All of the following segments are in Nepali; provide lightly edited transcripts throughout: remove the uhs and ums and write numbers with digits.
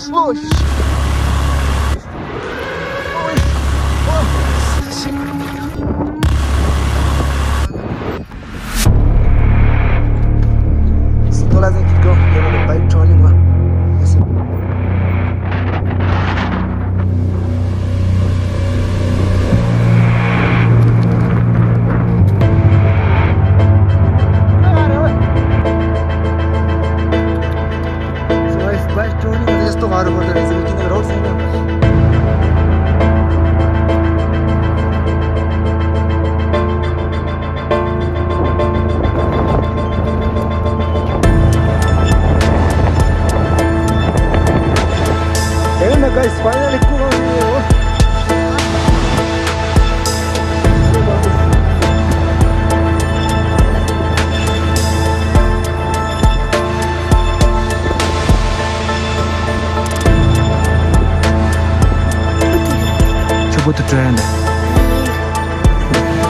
slow. Still hasn't keep going. You know the bike turning. Guys, finally cool on you. Coba tu trend.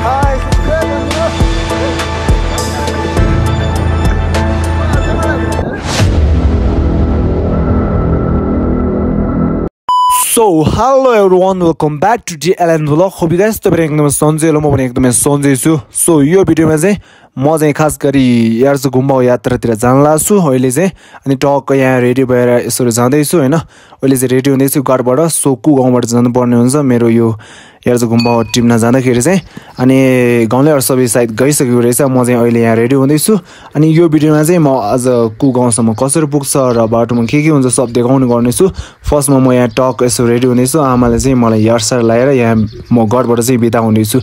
Hi, subscribe on you. So hello everyone, welcome back to JLN vlog. Hope you guys तपाईहरु एकदमै सन्चै हुनुहुन्छ। म पनि एकदमै सन्चै छु। सो यो भिडियोमा चाहिँ म चाहिँ खास गरी यार्स गुम्बा यात्रातिर जान लाग्छु अहिले चाहिँ अनि टक्क यहाँ रेडी भएर यसरी जाँदै छु हैन। अहिले चाहिँ रेडी हुँदै छु घरबाट। सो कु गाउँबाट जानु पर्ने हुन्छ मेरो यो यार्स गुम्बा टिममा जाँदाखेरि चाहिँ अनि गाउँलेहरु सबै सायद गइसकेको रहेछ। म चाहिँ अहिले यहाँ रेडी हुँदै छु अनि यो भिडियोमा चाहिँ म आज कु गाउँसम्म कसरी पुग्छ र बाटोमा के हुन्छ सब देखाउने गर्ने छु। फर्स्टमा म यहाँ टक यसो रेडी हुँदै छु। आमाले चाहिँ मलाई यार्सर लाएर यहाँ म घरबाट चाहिँ बिदा हुँदै छु।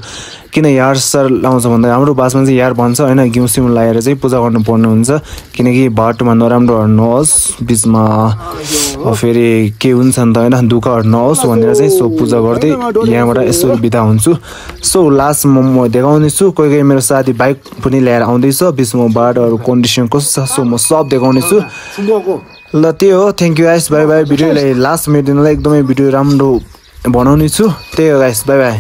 किन यार्सर लाउँछ भन्दा हाम्रो भाषामा चाहिँ यार भन्छ हैन, घिउ सिउ लाएर चाहिँ पूजा गर्नु पर्ने हुन्छ किनकि बाटोमा नराम्रो नहोस्, बीचमा फेरि के हुन्छ नि त हैन, दुःखहरु नहोस् भनेर चाहिँ सो पूजा गर्दै यहाँबाट यसो बिदा हुन्छु। सो लास्टमा म देखाउने छु। कोही कोही मेरो साथी बाइक पनि ल्याएर आउँदैछ, बीचमा बाटोहरु कन्डिसन कस्तो छ सो म सब देखाउने छु। ल त्यही हो, thank you guys, bye by. भिडियोलाई लास्ट मेटिनलाई एकदमै भिडियो राम्रो बनाउने छु। त्यही हो गाइस, बाइ बाइ।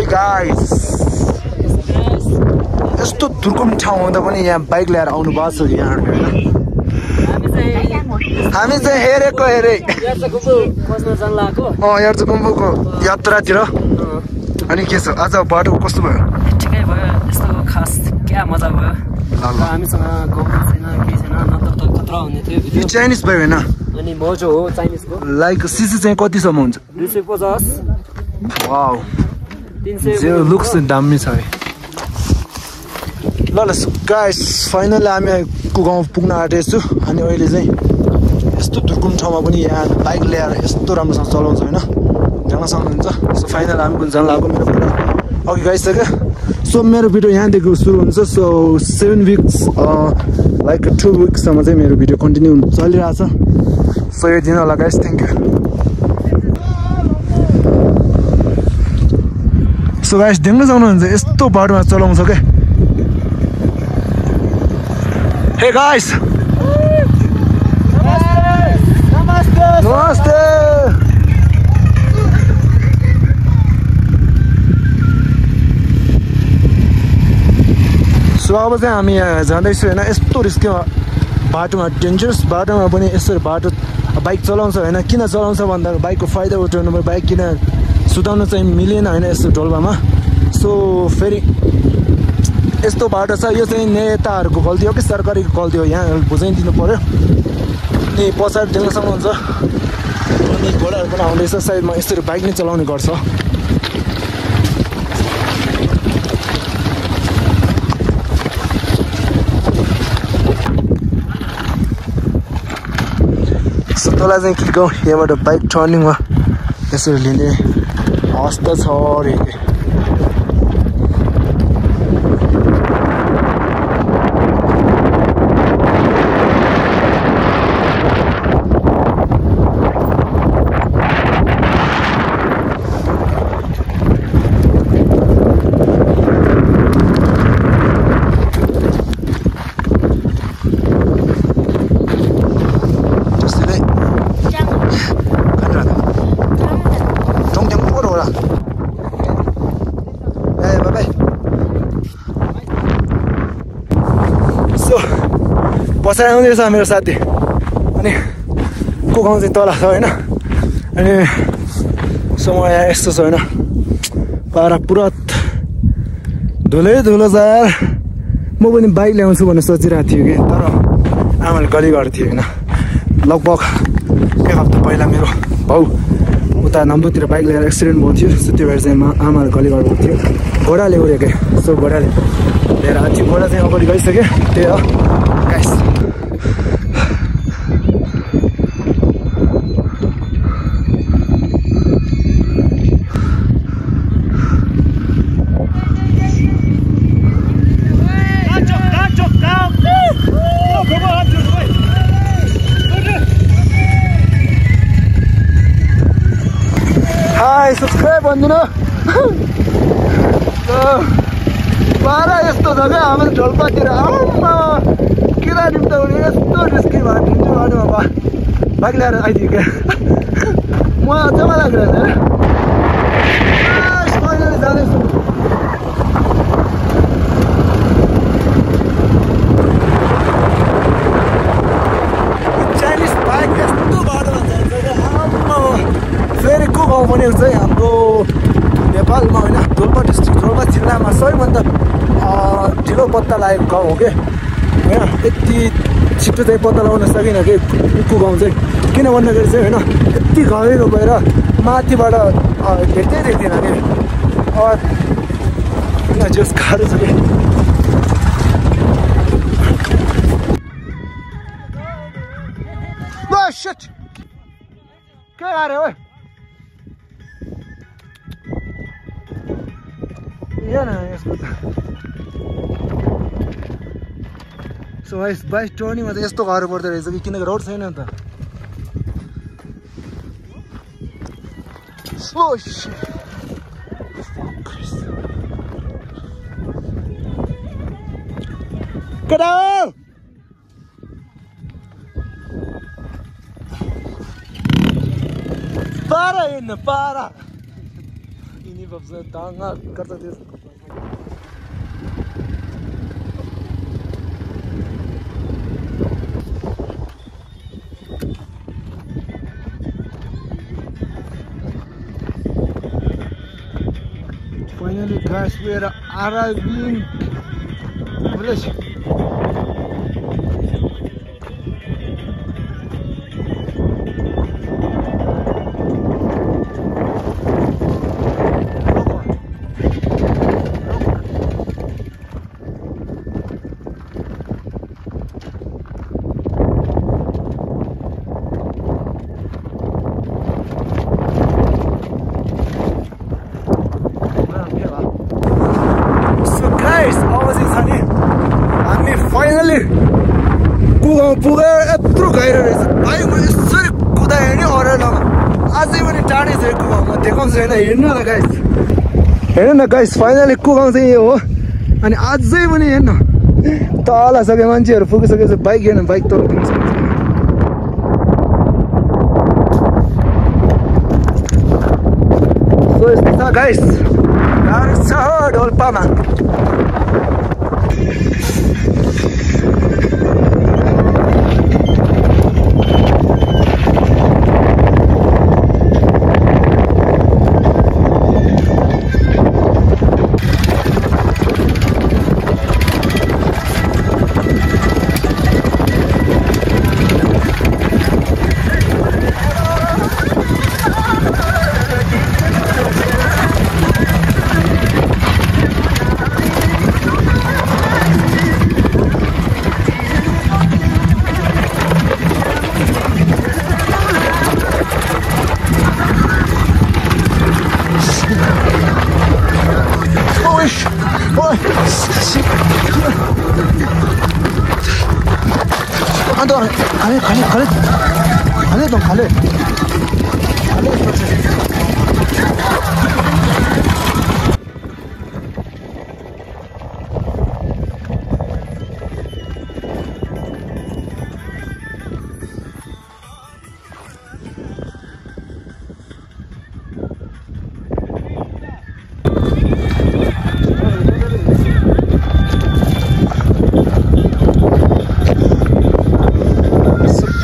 गाइस यस्तो दुर्गम ठाउँ हुँदा पनि यहाँ बाइक लिएर आउनु भएको छ यहाँहरुले हैन। हामी चाहिँ हेरेको यार्स गुम्बुको यात्रातिर। अनि के छ आज बाटो कस्तो भयो? ठिकै भयो, यस्तो खास क्या मजा भयो। हामीसँग गफ छैन के छैन, नत्र त खतरा हुने थियो। यो चाइनिज भयो हैन? अनि मोजो हो चाइनिजको। लाइक सीसी चाहिँ कतिसम्म हुन्छ? 250। वाउ, 300 जो लुक्स दामी छ। ल ल गाइस, फाइनली हामी गाउँ पुग्न आँटेको छु अनि अहिले चाहिँ यस्तो दुर्गम ठाउँमा पनि यहाँ बाइक ल्याएर यस्तो राम्रोसँग चलाउँछ हैन, देख्न सक्नुहुन्छ। सो फाइनल हामी पनि जान लाग्यो। मेरो भिडियो अघि गइसक्यो। सो मेरो भिडियो यहाँदेखि सुरु हुन्छ। सो 7 विक्स लाइक 2 विक्ससम्म चाहिँ मेरो भिडियो कन्टिन्यू चलिरहेछ। सो यो दिन होला guys, thank you. So guys देख्न सक्नुहुन्छ यस्तो बाटोमा चलाउँछ के। हे गाइस, नमस्ते। सो अब चाहिँ हामी यहाँ जाँदैछौँ होइन। यस्तो रिस्की बाटोमा, डेन्जरस बाटोमा पनि यसरी बाटो बाइक चलाउँछ होइन। किन चलाउँछ भन्दा बाइकको फाइदा उठाउनु भयो, बाइक किन सुधाउन चाहिँ मिलेन होइन यस्तो डोल्पामा। सो फेरि यस्तो बाटो छ, यो चाहिँ नेताहरूको गल्ती हो कि सरकारीको गल्ती हो, यहाँ बुझाइदिनु पर्यो। अनि पछाडि देख्न सक्नुहुन्छ अनि घोडाहरू पनि आउँदैछ, सायद म यसरी बाइक नै चलाउने गर्छ। तँलाई चाहिँ के कहूँ यहाँबाट बाइक टर्निङमा यसरी लिने अवस्था छ अरे पछाडि आउँदैछ मेरो साथी अनि को गाउँ चाहिँ तल छ होइन अनि समय यस्तो छ होइन पारा पुरा धुलै धुलो छ यार म पनि बाइक ल्याउँछु भन्ने सोचिरहेको थियो कि तर आमाले गली गरेको थियो होइन लगभग एक हप्ता पहिला मेरो भाउ उता नम्बुतिर बाइक लिएर एक्सिडेन्ट भएको थियो सो त्यो भएर चाहिँ आमाले गली गरेको थियो घोडाले उडेको सो घोडाले लिएर आएको थियो घोडा चाहिँ अगाडि गइसक्यो त्यही हो गाइस सब्सक्राइब भन्दिनँ पारा यस्तो छ क्या हाम्रो ढोलपातिर आमा किरा निम्ताउने यस्तो रिस्की भएको थियो बाटोमा बाइक ल्याएर आइदियो क्या म जम्मा लागिरहेको छ फाइनली जाँदैछु चाइनिज बाइक यस्तो बाटोमा जान्छ क्या आमा फेरि को गाउँ भनेको चाहिँ हाम्रो नेपालमा होइन डोल्पा डिस्ट्रिक्ट डोल्पा जिल्लामा सबैभन्दा ढिलो पत्ता लागेको गाउँ हो कि होइन यति छिटो चाहिँ पत्ता लगाउन सकिनँ कि को गाउँ चाहिँ किन भन्दाखेरि चाहिँ होइन यति घरेको भएर माथिबाट भेट्दै देख्दैन कि जस गाह्रो छ कि के गऱ्यो हो सो बाइक टर्निङमा त यस्तो गाह्रो पर्दो रहेछ कि किनकि रोड छैन नि त केटा पारा हेर्न पारा यिनी भन्छ दाङ्गा गर्छ त्यस Finally guys, we are arriving village. पुगेर यत्रो गहिरो रहेछ भाइ म यसरी कुदाएँ नि अरेलामा अझै पनि टाढै छ यो कुगाउँ म देखाउँछु होइन हेर्नु न गाइस हेर्नु न गाइस फाइनली कुगाउँ चाहिँ यो हो अनि अझै पनि हेर्नु तल सके मान्छेहरू पुगिसकेपछि बाइक हेर्नु बाइक तल पुग्नु सक्छ सो यस्तो छ गाइस गाह्रो छ डोल्पामा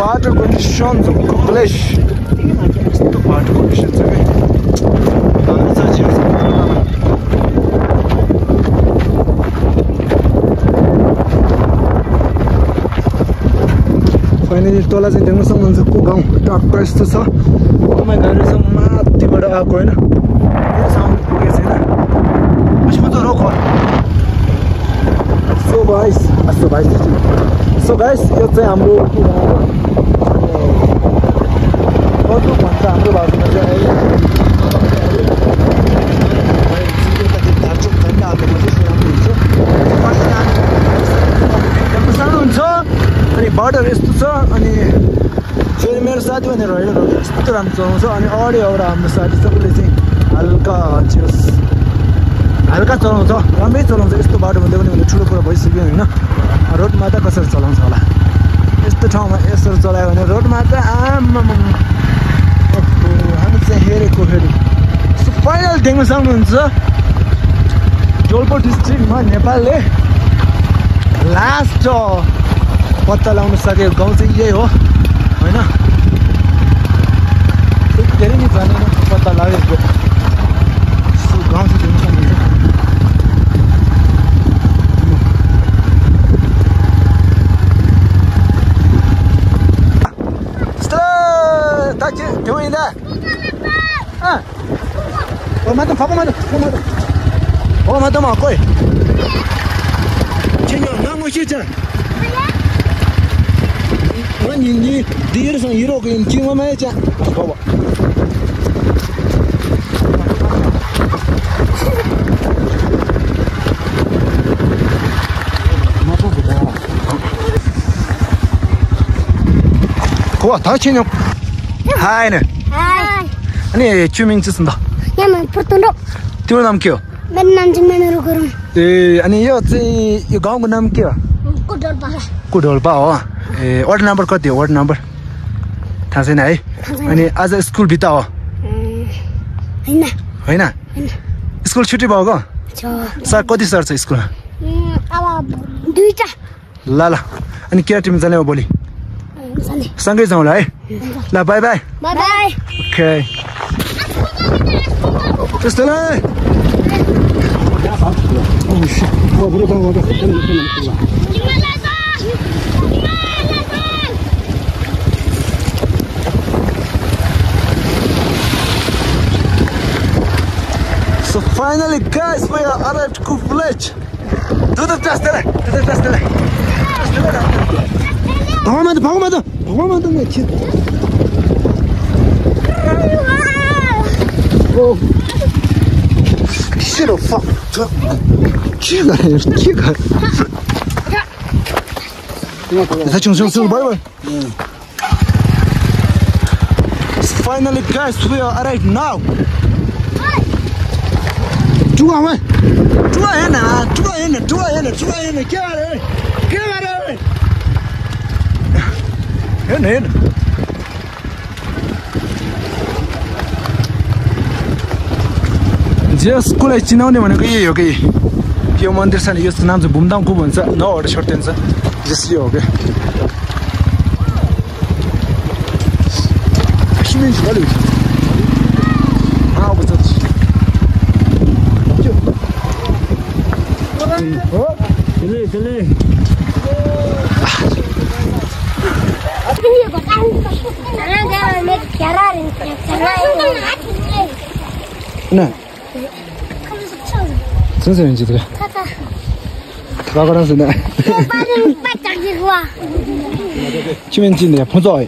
Water conditions of English. Water conditions, okay. Finally, tola चाहिँ देख्न सक्नुहुन्छ को गाउँ टक्क यस्तो छ तपाईँ गाडी चाहिँ माथिबाट आएको हैन यो साउन्ड पुगेको छैन यसमा त रोक सो गाइस यो चाहिँ हाम्रो अरू भन्छ हाम्रो भाषामा चाहिँ हुन्छ अनि बाटोहरू यस्तो छ अनि फेरि मेरो साथी भनेर होइन यस्तो राम्रो चलाउँछ अनि अरू एउटा हाम्रो साथी सबैले चाहिँ हल्का चलाउँछ राम्रै चलाउँछ यस्तो बाटो भन्दै पनि भने ठुलो कुरा भइसक्यो होइन रोडमा त कसरी चलाउँछ होला यस्तो ठाउँमा यसरी चलायो भने रोडमा त हामी चाहिँ हेरेको फेरि फाइनल देख्न सक्नुहुन्छ जलपाइगुडी डिस्ट्रिक्टमा नेपालले लास्ट पत्ता लगाउन सकेको गाउँ चाहिँ यही हो होइन धेरै नै जानेन पत्ता लागेको गाउँ चाहिँ देख्न सक्नुहुन्छ Hi. अनि चुमिङ चाहिँ सुन्दा तिम्रो नाम के हो मेरो नाम चाहिँ मेनरो गुरुङ ए अनि यो चाहिँ यो गाउँको नाम के हो कुडोल्पा हो ए वार्ड नम्बर कति हो वार्ड नम्बर थाहा छैन है अनि आज स्कुल बिता हो होइन स्कुल छुट्टी भएको सर कति सर छ स्कुलमा अब दुईटा ल अनि केटा टिम जाने हो भोलि सँगै जाउँ ल है ल बाई बाई ओके त्यस्तो ल So finally guys, we are arrived to village. Do the test there. भगवान Oh shit, oh fuck. Finally guys, we are arrived now. Dua hena. Hena. जसकोलाई चिनाउने भनेको यही हो कि यो मन्दिर छ नि यसको नाम चाहिँ भुमदाङको भन्छ नौवटा छोटेन छ जस यो हो के Kimin şu böyle Ha bu satış. Hop. Gele. Ne? Sen sevinci diyor. Kakaran sen de. Kimin için ya? Ponzoy.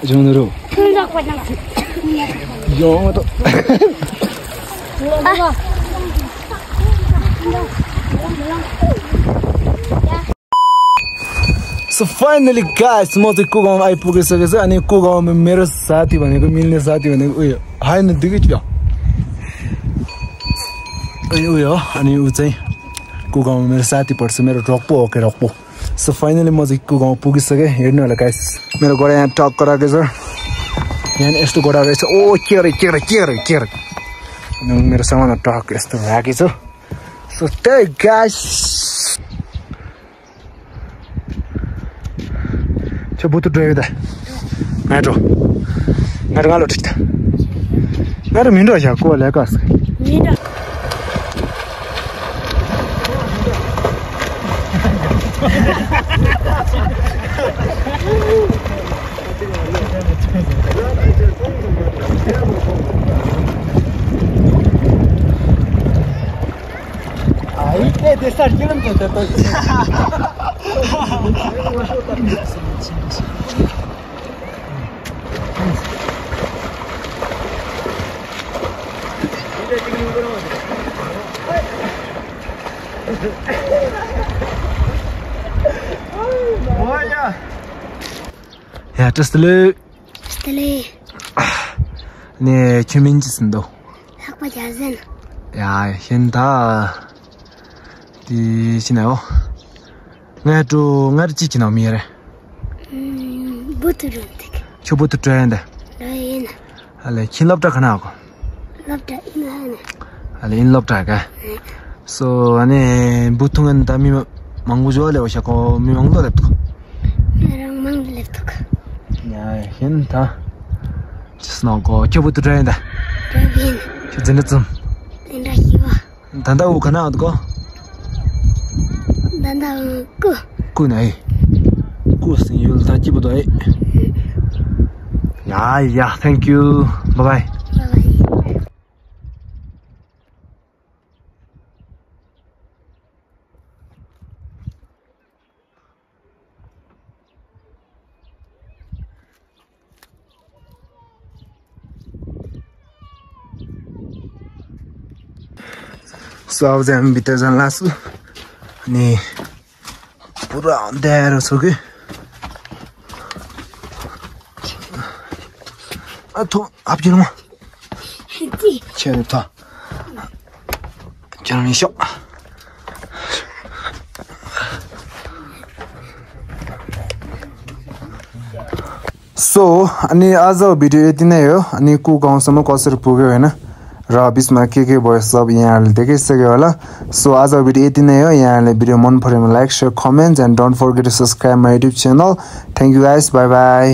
Junguru. Yo, to. So finally guys म चाहिँ कुगाउँ आइपुगिसकेको छु अनि कुगाउँमा मेरो साथी भनेको मिल्ने साथी भनेको उयो हाइन दिगै थियो उयो हो अनि उ चाहिँ कुगाउँमा मेरो साथी पर्छ मेरो रक्पो हो के रक्पो सो फाइनली म चाहिँ कुगाउँ पुगिसकेँ हेर्नु होला गाइस मेरो गोडा यहाँ टक्क राखेको छ यहाँ यस्तो गोडा रहेछ ओ के अरे अनि मेरो सामान टक्क यस्तो राखेको छु सो त्यही guys 저 부터 드라이브다. 나도 가로 튀다. 나도 민도 자고 내가스. 민도. Aí que deixar aqui não tô. 야, 저스들. 네, 김민지선도. 학과자zen. 야, 현다. 디시나요? 나도 지치나 미래. 부트르한테. 저부터 트렌드. 라인. 알레 킬럽다 가나고. 럽다 인하네. 알레 인럽다가. So ane butungan dami mangujuale o shako mi mangdo lepto. Merang mang lepto. Ya hinta. Just go chobutu trainda. Train. Jinetsum. Inda hiwa. Danda u kana adgo. Danda ku. Ku nai. Ku sin yul ta jibudo ai. Yeah, thank you. Bye-bye. So I was in Bitterjan last ni pura andhero so ke to आप चलो माँ चलो था चलो निशो So अनि आज भिडियो यति नै हो अनि कुगाउँसम्म कसरी पुग्यो हैन र बिचमा के भयो सब यहाँले देखिसक्यो होला सो आज भिडियो यति नै हो यहाँले भिडियो मन पर्यो भने like share comment and don't forget to subscribe my YouTube channel thank you guys bye by